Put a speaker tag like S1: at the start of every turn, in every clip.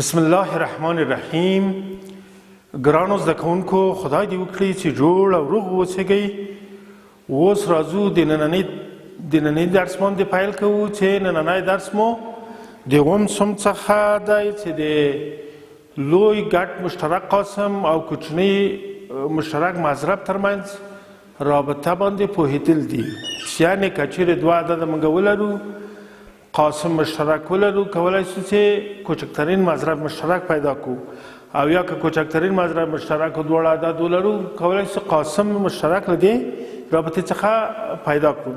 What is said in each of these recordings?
S1: بسم الله الرحمن الرحیم. ګرانو زده کوونکو، خدای دې وکړي چې جوړ او روغ اوسئ. اوس راځو د ننني درس باندې پیل کوو، چې نننی درس مو د اووم سم څخه دی، چې د لوی ګډ مشترک قاسم او کوچني مشترک مضرب ترمنځ رابطه باندې پوهېدل دي. یعنې که چیرې دوه عدده موږ ولرو، قاسم مشترک ولرو، کولای شو چې کوچکترین مضرب مشترک پیدا کړو، او یا که کوچکترین مضرب مشترک دواړه عدد ولرو، کولای شو قاسم مشترک له دې رابطې څخه پیدا کړو.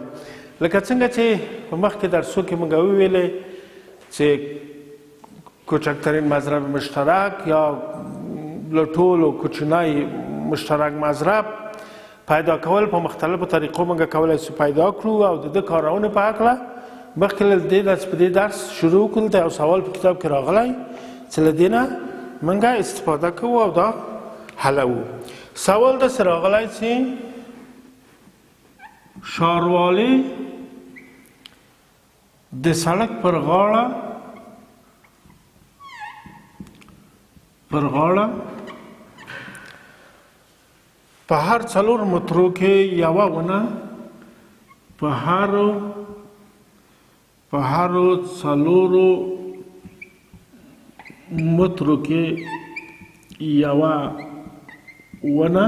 S1: لکه څنګه چې په مخکې درسو کې موږ وویلې چې کوچکترین مضرب مشترک یا له ټولو کوچنی مشترک مضرب پیدا کول په مختلفو طریقو موږ کولای شو پیدا کړو، او د ده کارونې په هکله مخکې له دې نه چې په دې درس شروع کړو، دا یو سوال په کتاب کې راغلی چې له دې نه موږ استفاده کوو او دا حلوو. سوال داسې راغلی چې ښاروالي د سړک پر غاړه په هر 4 مترو کې یوه ونه، په هرو 4 مترو کې یوه ونه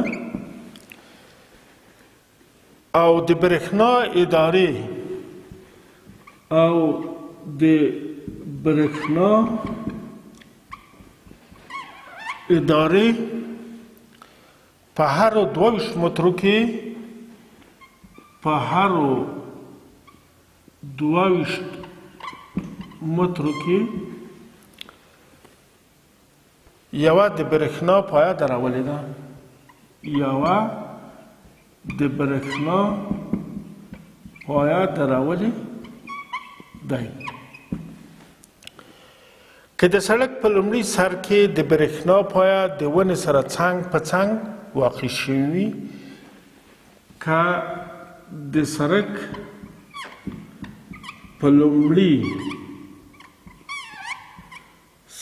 S1: او د برېښنا ادارې په هرو 22 مترو کې یوه د برېښنا پایه درولې ده، دی. که د سړک په لومړي سر کې د برېښنا پایه د ونې سره څنګ په څنګ واقع شوي وي، که د سړک په لومړي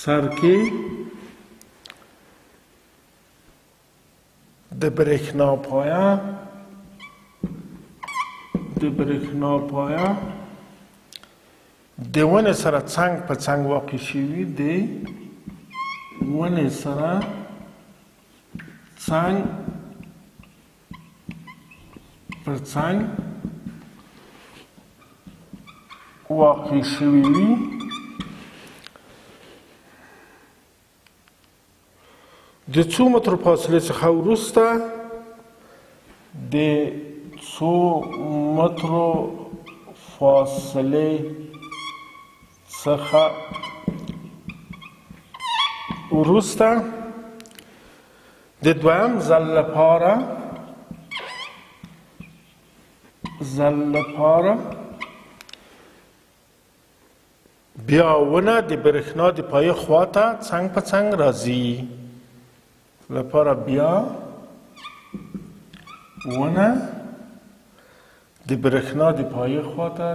S1: سر کې د برېښنا پایه د ونې سره څنګ په څنګ واقع شوي، د ونې سره څنګ پر څنګ واقع شوي وي، د څو مترو فاصلې څخه وروسته د دویم ځل لپاره بیا ونه د برېښنا د پایې خواته څنګ په څنګ راځي. لپاره بیا ونه د برېښنا د پایې خواته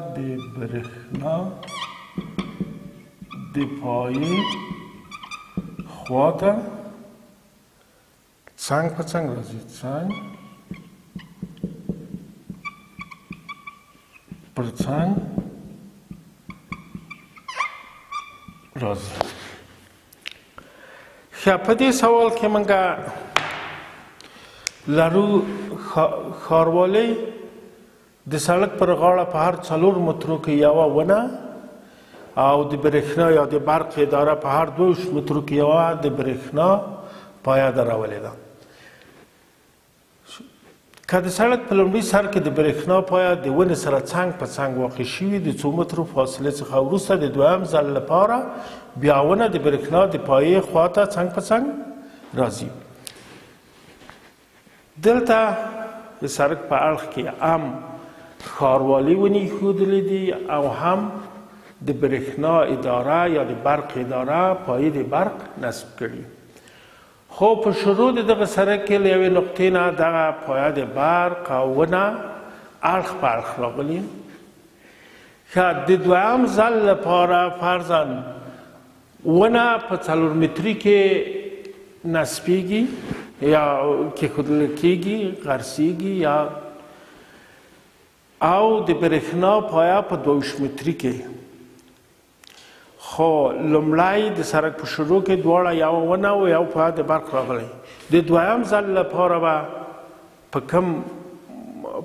S1: څنګ په څنګ راځي، څنګ پر څنګ راځي. ښه، په دې سوال کې موږ لرو ښاروالۍ د سړک پر غاړه په هر 4 مترو کې یوه ونه، او د برېښنا یا د برق اداره په هر 22 مترو کې یوه د برېښنا پایه درولې ده. که د سړک په لومړي سر کې د برېښنا پایه د ونې سره څنګ په څنګ واقع شوي، د څو مترو فاصلې څخه وروسته د دویم ځل لپاره بیا ونه د برېښنا د پایې خواته څنګ په څنګ راځي. دلته د سړک په اړخ کې هم ښاروالي ونې ایښودلې دي او هم د برېښنا اداره یا د برق اداره پایې د برق نصب کړي. خو په شروع د دغه سړک کې له یوې نقطې نه دغه پایه د برق او ونه اړخ په اړخ راغلي. ښه، د دویم ځل لپاره فرضاً ونه په 4 متري کې نصبیږي یا کېښودل کېږي، غرسیږي یا او د برېښنا پایه په 22 متري کې. خو لومړی د سړک په شروع کې دواړه یو ونه او یو پایه د برق راغلی. د دویم ځل لپاره به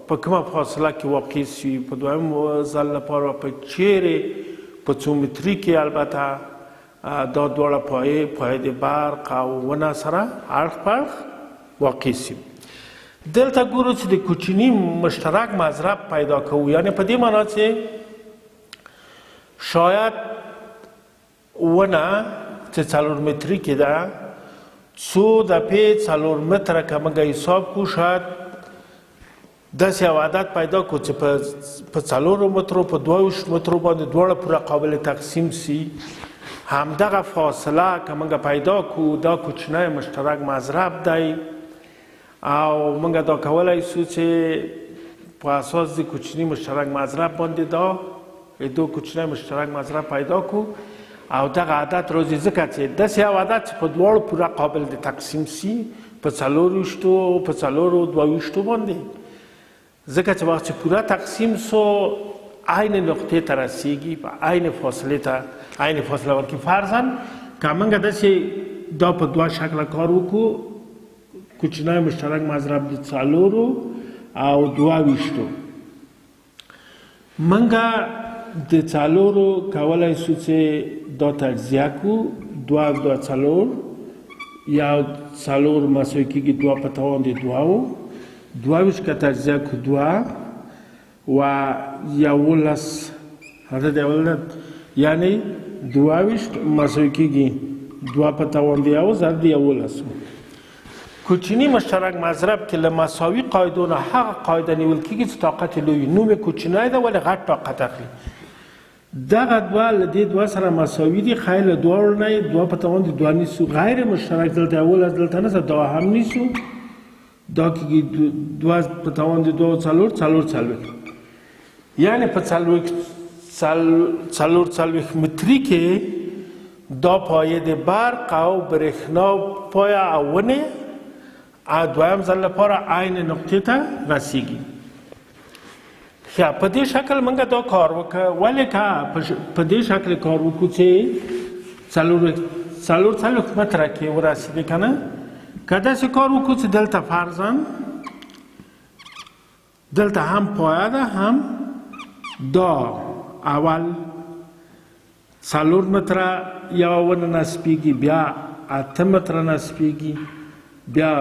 S1: په کومه فاصله کې واقع سي، په دویم ځل لپاره په چیرې په څو متري کې، البته دا دواړه پایې د برق او ونه سره اړخ په اړخ واقع سي. دلته ګورو چې د کوچني مشترک مضرب پیدا کوو، یعنې په دې معنا چې شاید ونه چې 4 متري کې ده، څو دفعې 4 متره که موږ حساب کړو، شاید داسې یو عدد پیدا کړو چې په 4 مترو په 22 مترو باندې دواړه پوره قابل تقسیم سي. همدغه فاصله که موږ پیدا کړو، دا کوچنی مشترک مضرب دی او موږ دا کولی سو چې په اساس د کوچني مشترک مضرب باندې دا دو کوچنی مشترک مضرب پیدا کړو او دغه عدد راځي، ځکه چې داسې یو عدد چې په دواړو پوره قابل د تقسیم سي، په 4 په 4 22 باندې، ځکه چې وخت چې پوره تقسیم سو عین نقطې ته رسیږي، په عین فاصلې ته عین فاصله ورکړي. فرضاً که موږ داسې دا په دوه شکله کار وکړو، کوچنی مشترک مضرب د 4 او 22، موږ د 4 کولی سو چې دا تجزیه کړو، 2 2 4 یا 4 مساوي کېږي 2 په توان د 2، 22 که تجزیه کړو 2 و 11 عدد 11، یعنی 22 مساوي کېږي 2 په توان د 1 ضرب د 11. کوچني مشترک مضرب کې له مساوي قاعدو نه هغه قاعده نیول کېږي چې طاقت یې لوی، نوم یې کوچنی ده ولې غټ طاقت اخلي. دغه دوه له دې دوه سره مساوي دي، خیر له دواړو نه یې 2 په توان د 2 نیسو، غیر مشترک دلته 11 دلته نسته، دا هم نیسو، دا کېږي 2 په توان د 2 4 4 40، یعنې په 44 متري کې دا پایه د برق او برېښنا پایه او ونې دویم ځل لپاره عین نقطې ته رسیږي. ښه، په دې شکل موږ دا کار وکړو، ولې که په دې شکل کار وکړو چې 44 متره کې ورسېدې که نه، که داسې کار وکړو چې دلته فرضاً دلته هم پایه ده هم دا اول 4 متره یوه ونه نصبیږي، بیا 8 متره نصبیږي، بیا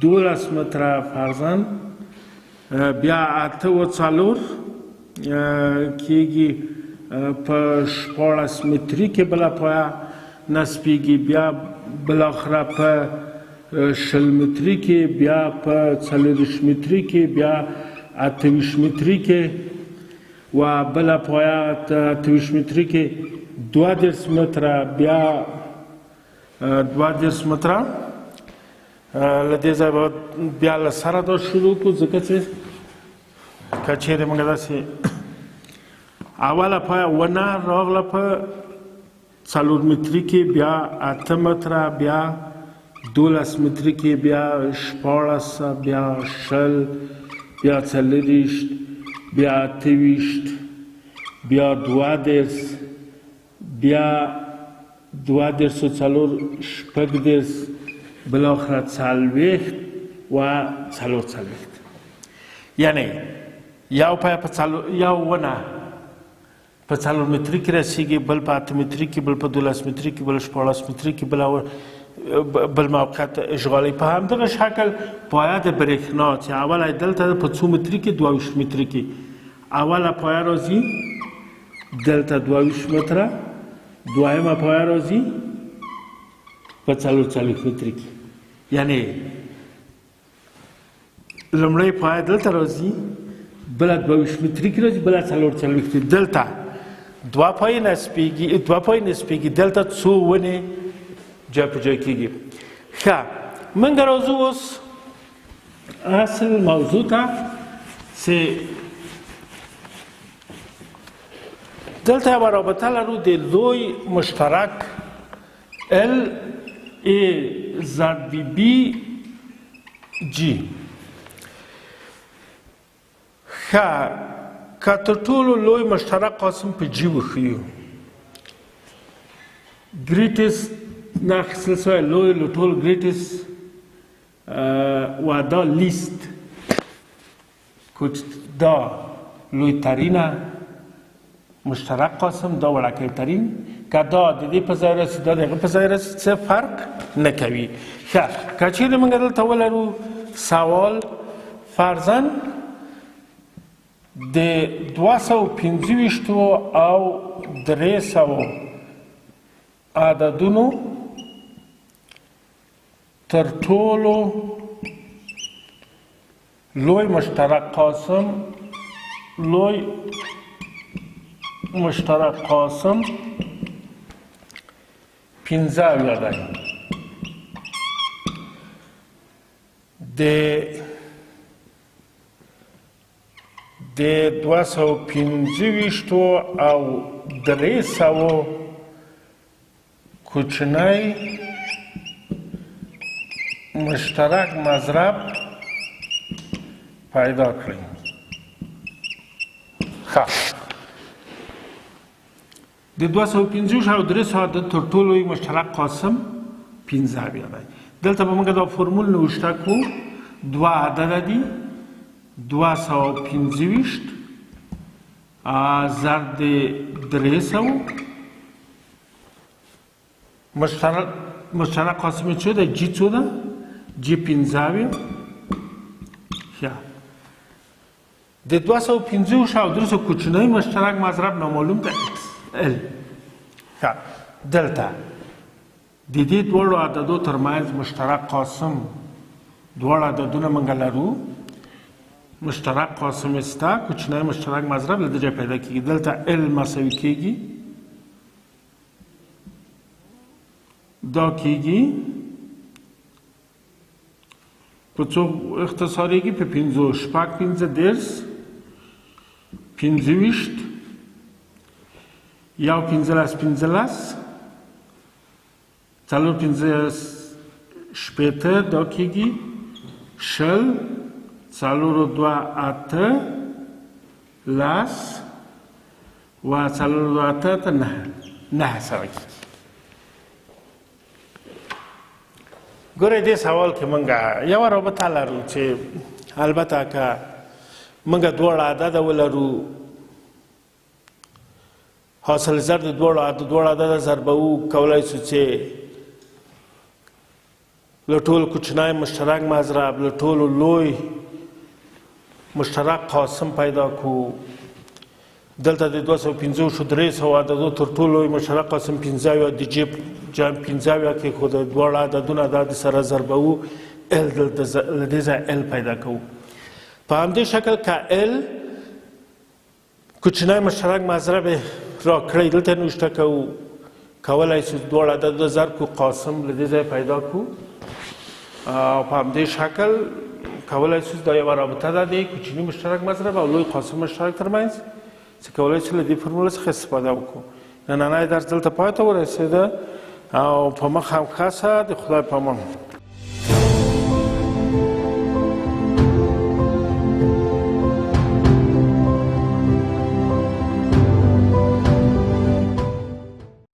S1: 12 متره فرضاً، بیا 8 و 4 کېږي، په 16 متري کې بله پایه نصبیږي، بیا بالاخره په 20 متري کې، بیا په 24 متري کې، بیا 28 متري کې، و بله پایه 28 متري کې 32 متره، بیا 32 متره. له دې ځایه به بیا له سره دا شروع کړو، ځکه چې که چېرې موږ داسې اوله پایه ونه راغله په 4 متري کې، بیا 8 متره، بیا 12 متري کې، بیا 16، بیا 20، بیا 24، بیا 28، بیا 32، بیا 32 و 4 36، بالاخره 40 و 44. یعنی یو پایه په یو ونه په 4 متري کې رسیږي، بل په 8 متري کې، بل په 12 متري کې، بل 16 متري کې، بل موقعیت اشغالي. په همدغه شکل پایه د برېښنا چې اوله دلته په څو متري کې، 22 متري کې اوله پایه راځي، دلته 22 متره، دویمه پایه راځي په 44 متري کې. یعنی لومړۍ پایه دلته راځي، بله 22 متري کې راځي، بله 44. دلته دوه پایې نصبیږي، دوه پایې نصبیږي، دلته څو ونې جای په جای کېږي. ښه، موږ راځو اوس اصل موضوع ته چې دلته یوه رابطه لرو د لوی مشترک L A ضرب B G. ښه، که تر ټولو لوی مشترک قاسم په جی وښیو، ګریټس نه اخیستل شوی لوی له ټولو ګریټس و دا لیست کوچ، دا لوی ترینه مشترک قاسم، دا وړکی ترین. که دا د دې په ځای راسي، دا د هغه په ځای راسي، څه فرق نه کوي. ښه، که چیرې موږ دلته ولرو سوال فرضاً د 225 او 300 عددونو تر ټولو لوی مشترک قاسم، لوی مشترک قاسم 75 دی، د 225 او 300 کوچنی مشترک مضرب پیدا کړئ. ښه، د 225 او 300 د تر ټولو لوی مشترک قاسم 75 دی. دلته به موږ دا فرمول نوشته کړو. دوه عدده دي، 225 ضرب د 300، مشترک قاسم یې څو دی؟ جي څو ده؟ جي 75. ښه، د 225 او 300 کوچنی مشترک مضرب نامعلوم ده ایکس ال. ښه، دلته د دې دواړو عددو ترمنځ مشترک قاسم، دواړه عددونه موږ لرو، مشترک قاسم شته، کوچنی مشترک مضرب له دې ځایه پیدا کېږي. دلته ال مساوي کېږي، دا کېږي په څو اختصارېږي؟ په پنځو، شپږ پنځه دېرش، 25، یو 15 15، څلور پنځه شپېته، دا کېږي 20، څلور دوه اته لس، و څلور دوه اته اته نهه، 900 کېږي. ګورئ، دې سوال کې موږ یوه رابطه لرو چې البته که موږ دواړه عدده ولرو، حاصل ضرب د دواړو دواړه عدده ضربوو، کولای شو چې له ټولو کوچنی مشترک مضرب له ټولو لوی مشترک قاسم پیدا کړو. دلته د 225 300 عددو تر ټولو لوی مشترک قاسم 75، د جیب جام 75 کېښوده، دواړه عددونه دا د سره ضربوو، ال دلته له دې ځایه ال پیدا کوو. په همدې شکل که ال کوچنی مشترک مضرب راکړئ، دلته نوشته کوو، کولای شو دواړه عددونه ضرب کړو، قاسم له دې ځایه پیدا کړو، او په همدې شکل کولای شو دا یوه رابطه ده د کوچني مشترک مضرب او لوی قاسم مشترک ترمنځ، چې کولای شو له دې فرمول څخه استفاده وکړو. نننی درس دلته پای ته ورسېده او په مخ هم ښه سه، د خدای په امان.